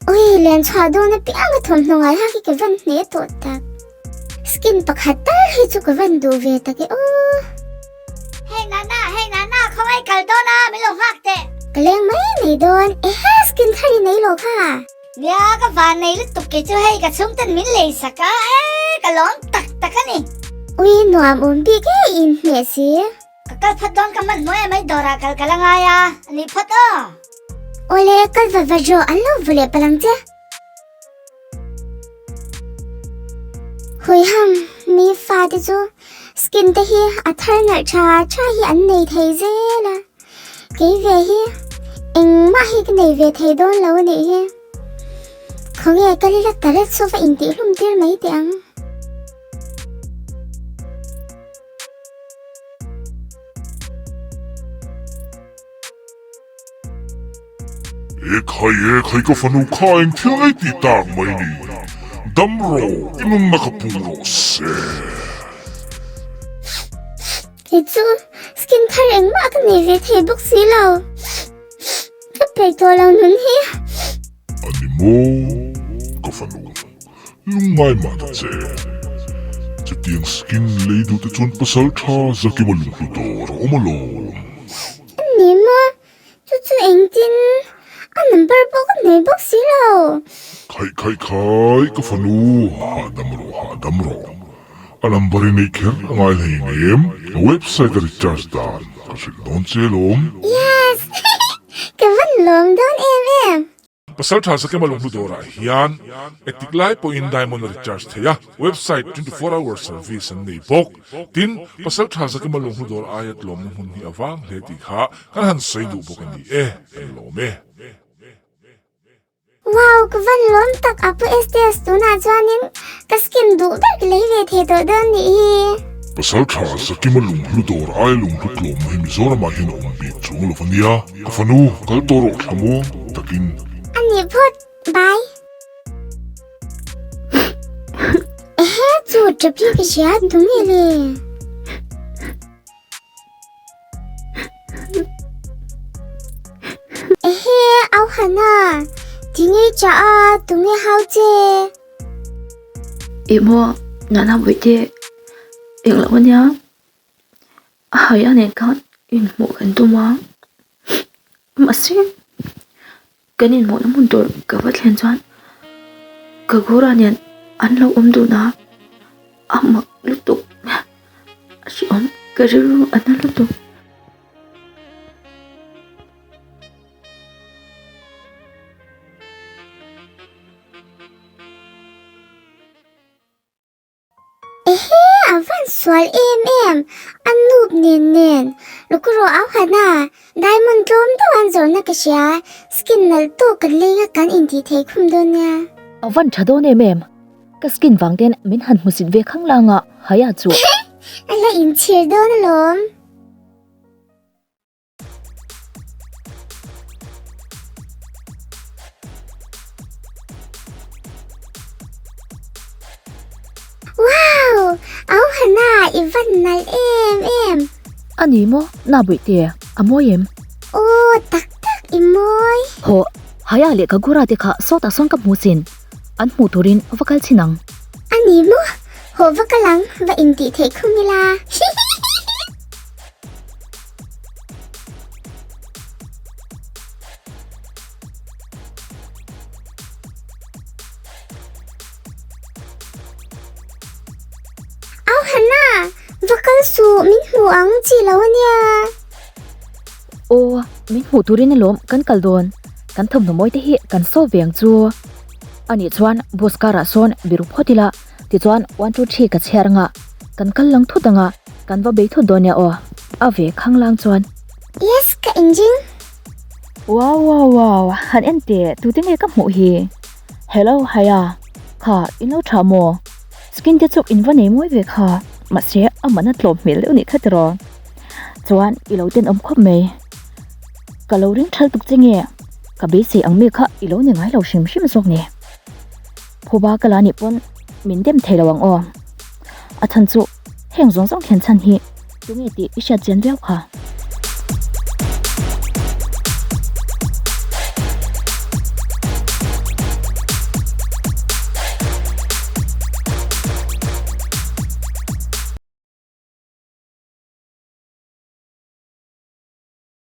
Ui, len chhuah dawn apiang a thawmhnaw ngai hak hi ka van hne tawh tak. Skin pakhat tal hi chu ka van duh ve tak e aw. Hei Nana, hei Nana, khawngaih kal dawn a, min lo nghak teh. Ka leng mai mai dawn, ehe skin thar i nei lo kha. Nia, ka van nei lutuk kei chu hei ka chhungten min lei sak a, e ka lawm tak tak a ni. Ui, nuam awm bik e, inhmeh si. Ka kal phawt dawn ka hman hmuh em ai dawrah kal ka la ngai a, a ni phawt aw. Awle, kal va va rawh, an lo vu leh palh ang che. Huiham, mi fate chu skin te hi a thar nalh tha tha hi an nei thei zel a, kei ve hi engmah hi ka nei ve thei dawn lo a nih hi. Khawnge ka lila taret chu va intihhlum tir mai teh ang. E khai e khai ka fanu kha eng thil ngei tih tak mai ni. Dam rawh i nunna ka pung rawh se. Kei chu skin thar engmah ka nei ve thei bawk si lo. Ka peih tawh lo nun hi. A ni maw ka fanu. Lungngai mah ta che. Chutiang skin lei duh te chuan pasal tha Zakima lunghlu dawr a awm alawm. A ni maw? Chu chu engtin? A number pawh ka nei bawk si lo. Khaih khaih khai ka fanu hahdam rawh hahdam rawh. A number i neih kher a ngai hleinem. A website a recharge dan ka hrilh dawn che alawm. Yes! Ka van lawm dawn em em. Pasal tha Zakema Lunghlu dawrah hian etik lai pawhin Diamond a recharge thei a, website 24 hour service an nei bawk. Tin, Pasal tha Zakema Lunghlu dawr aia tlawmna hmun hi a vang hle tih kha kan han sawi duh bawk a ni e, kan lawm e. Wow, ka van lawm tak Apu STS tunah chuanin ka skin duh ber ka lei ve thei tawh dawn nih hi. Pasal tha Zakima Lunghlu dawr aia lunghlu tlawmna hi Mizoramah hian a awm bik chuang lo a nia. Ka fanu, kal tawh rawh thla muang takin. A nih phawt, bye. Ehe, chu tap hi ka hria tunge le? Ehe, au Hana, tinge i chah a, tunge hau che? Ih maw, Nana Bawihte, englo ania. A haia nen khan inhmuh kan tum a, mahse kan inhmuhna hmun tur ka va thlen chuan ka gura nen an lo awm dun a, a mak lutuk a hrehawm ka rilru a na lutuk. Ehe, a van sual em em, a noob nen nen, Lukuro au han a, diamond tlawm deuh an zawrhna ka hria, skin nalh tawk kan leng a kan intih thei khum dawn nia. A van tha dawn em em, ka skin vang ten min han hmusit ve khang lang a, Haya chu. A la inchhir dawn alawm. Wow! Au Hana, i van nalh em em! A ni maw? Na Bawihte, a mawi em? Aw, tak tak i mawi. Hawh, Haya leh Kagura te kha sawtah sawn ka hmu sin. An hmuh turin va kal chhin ang. A ni maw? Hawh va kal ang, va intih theih khum ila. Hihihihi! Au Hana, va kal suh, min hmu ang chi lo ania. Aw, min hmuh turin alawm kan kal dawn. Kan thawmhnaw mawi te hi kan so ve ang chu. Anih chuan bus car ah sawn biru phawt ila. Tichuan one two three ka chhiar anga kan kal lang thut anga kan va bei thut dawn nia aw a ve khang lang chuan. Yes ka injing. Wow wow wow han en teh tute nge ka hmuh hi hello haya kha in lo tha maw skin te chu in va nei mawi ve kha mahse a man a tlawm hmel deuh nih kha tiraw chuan i lo tenawm khawp mai ka lo ring thal tuk che nge ka beisei ang mi kha i lo ni ngai lo hrim hrim zawk ni. Phuba ka la nih pawn min dem thei lo ang aw. A chhan chu heng zawng zawng thlen chhan hi tunge tih i hriat chian viau kha.